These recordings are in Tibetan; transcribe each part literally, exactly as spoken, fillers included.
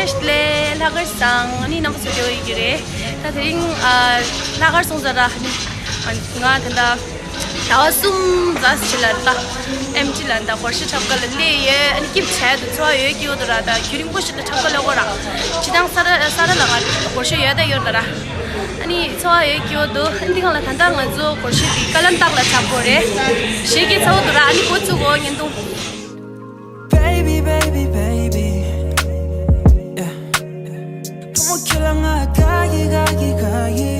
ལས་ལྷག་དཀར་བཟང་ནི་རྣམ་པ་ཚོ་བདེ་བོ་ཡོད་ཀྱི་རེད། ད་དེ་རིང་ཨ་ལྷག་དཀར་སོང་ཙང་ར་ང་ད་ལྟ་ཟླ་བ་གསུམ་ཙམ་ཕྱིན་ལ་ད་ཨེམ་ཊི་ལ་ད་སྒོར་གཞས་འཁྲབ་ག་ལ་སླེབས་ཡོད། ཨ་ནི་སྐྱིད་བྱས་འདུག་ཚོར་བ་ཡོད་ཀྱི་ཡོད་དོ་ར། ད་རྒྱུན་རིང་པོ་ཞིག་ད་འཁྲབ་ག་ལ་གོ་ར་ཇི་ལྟར་ས་ར་ས་ར་ལ་ང་སྒོར་གཞས་ཡོད་ད་ཡོད་ད་ར། ཨ་ནི་ཚོར་བ་ཡོད་ཀྱི་ཡོད་འདུག་ཨ་ནི་འདི་གང་ལ་ད་ལྟ་ང་ཚོ་སྒོར་གཞས་འདི་ཀ་ལན་ཏག་ལ་འཁྲབ་དགོས་རེད། གཞས་ཀྱི་ཚ་བོ་འདུག་ར། ཨ་ནི་འགོ་བཙུགས་གོ་བརྙན་ཐུང་། Baby, baby, baby. Yeah. Como que la nga gaye, gaye, gaye.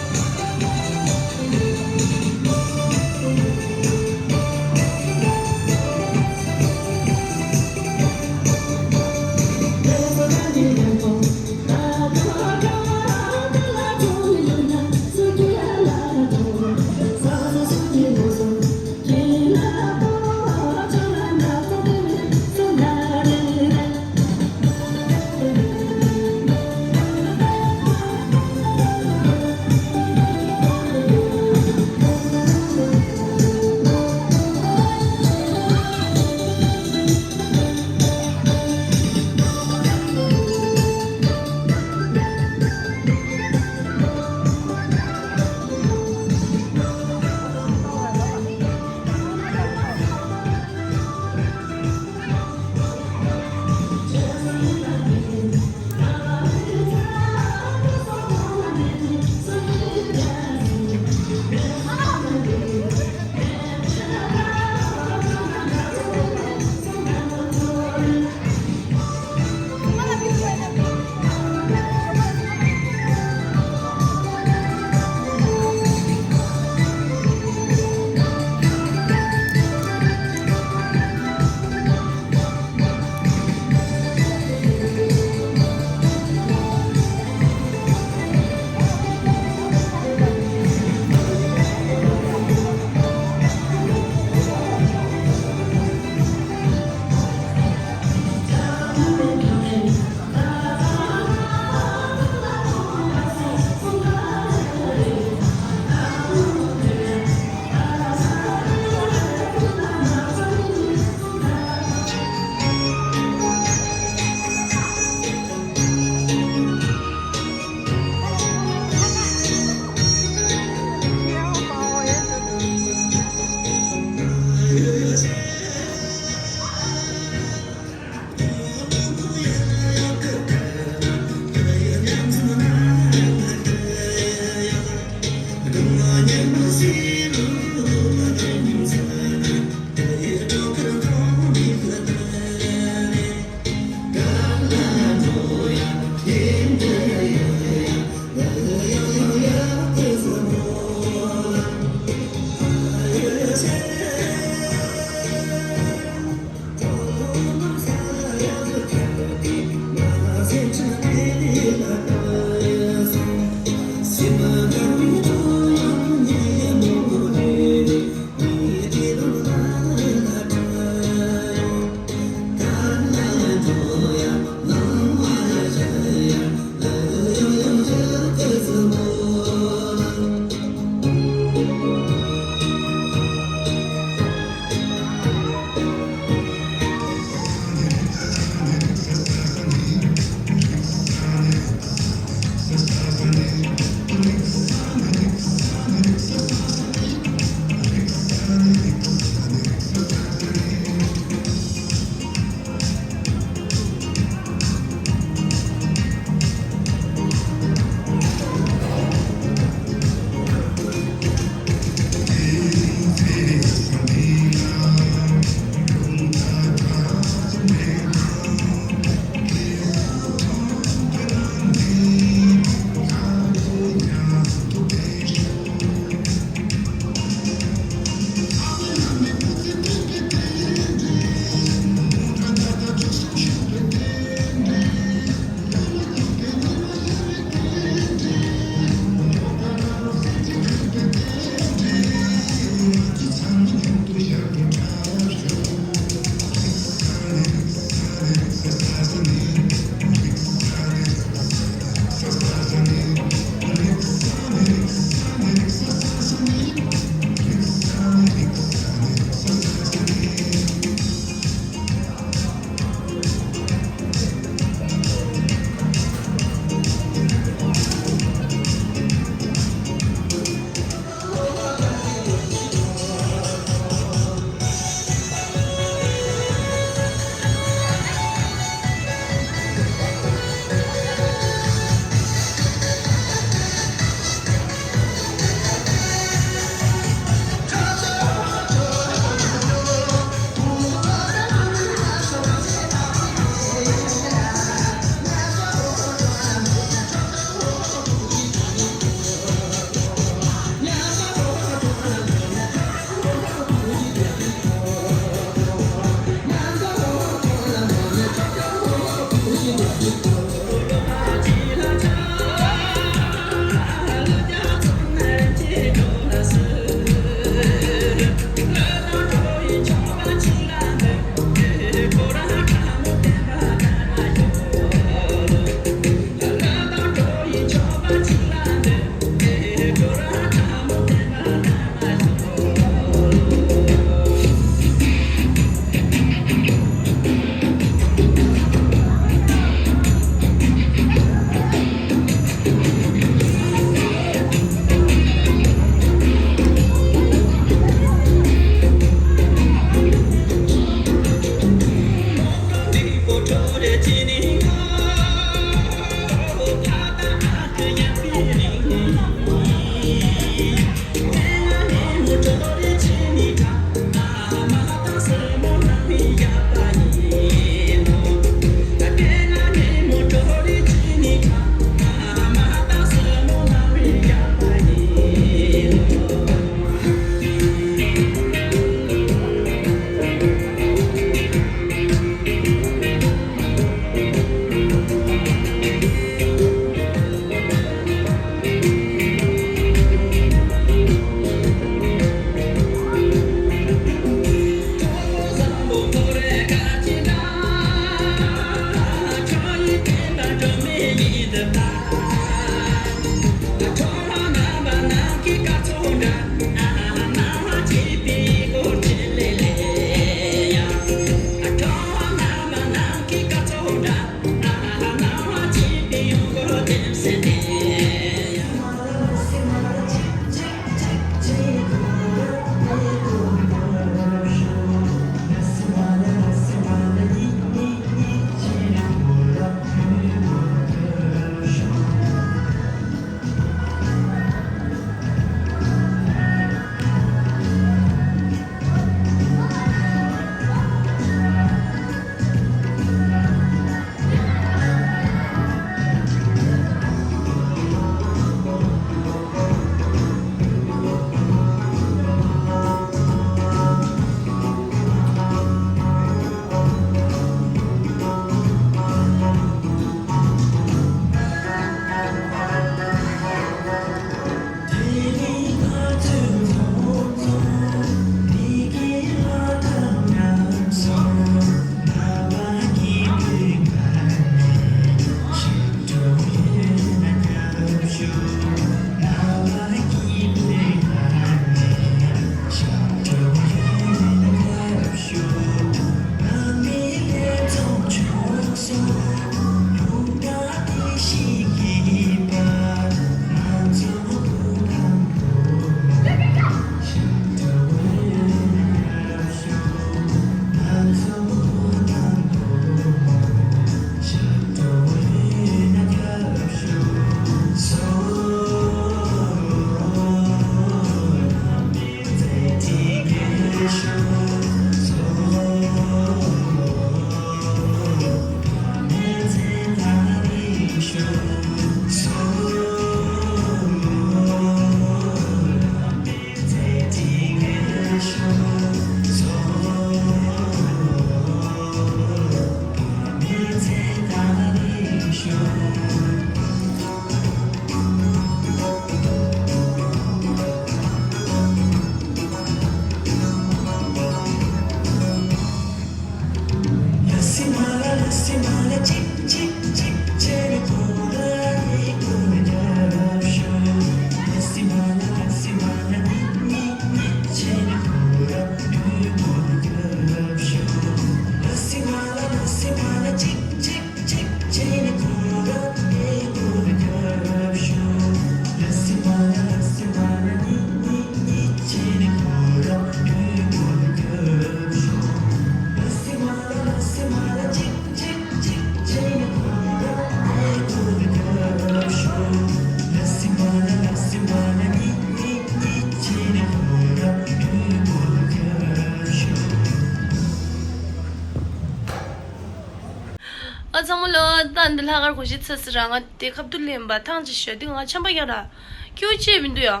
ཨ་ཚང་མ་ལོ། ད་འདི་ལྷག་དཀར་གོ་ཤེས་ཚ་སི་ར། ང་དེ་ཁབ་ཏུ་ལེན་པ་ཐང་ཅི་ཤོད་དུས་ང་ཆམ་པ་ཡང་ར་ཁྱོད་ཅེས་མི་འདུག་ཡ།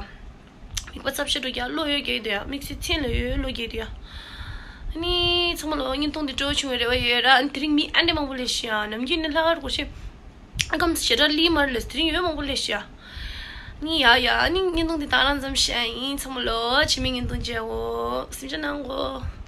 མིག་པ་ཚབ་ཤ་འགྲོ་རྒྱ་བློ་ཡོད་རྒྱ་ཡོད་ཡ། དམིགས་བསལ་མཚན་ལ་ཡོད་བློ་རྒྱ་ཡོད་ཡ། ཨ་ནི་ཚང་མ་ལོ་བརྙན་ཐུང་འདི་སྤྲོ་བྱུང་བའི་རེ་བ་ཡོད་ར། ཨ་ནི་དེ་རིང་མི་ཨ་འདྲ་མང་པོ་ལས་ཤི་ཡ། ནམ་རྒྱུན་ནི་ལྷག་དཀར་གོ་ཤེས་ཨ་ཁམས་ཞེ་དྲག་ལི་མར་ལས་དེ་རིང་ཡོད་མང་པོ་ལས་ཤི་ཡ། ཨ་ནི་ཡ་ཡ། ཨ་ནི་བརྙན་ཐུང་འདི་དང་རང་ཙམ་བཤད་ཡིན། ཚང་མ་ལོ་ཕྱི་མའི་བརྙན་ཐུང་མཇལ་འོ། སེམས་ཆ་ནང་གོ།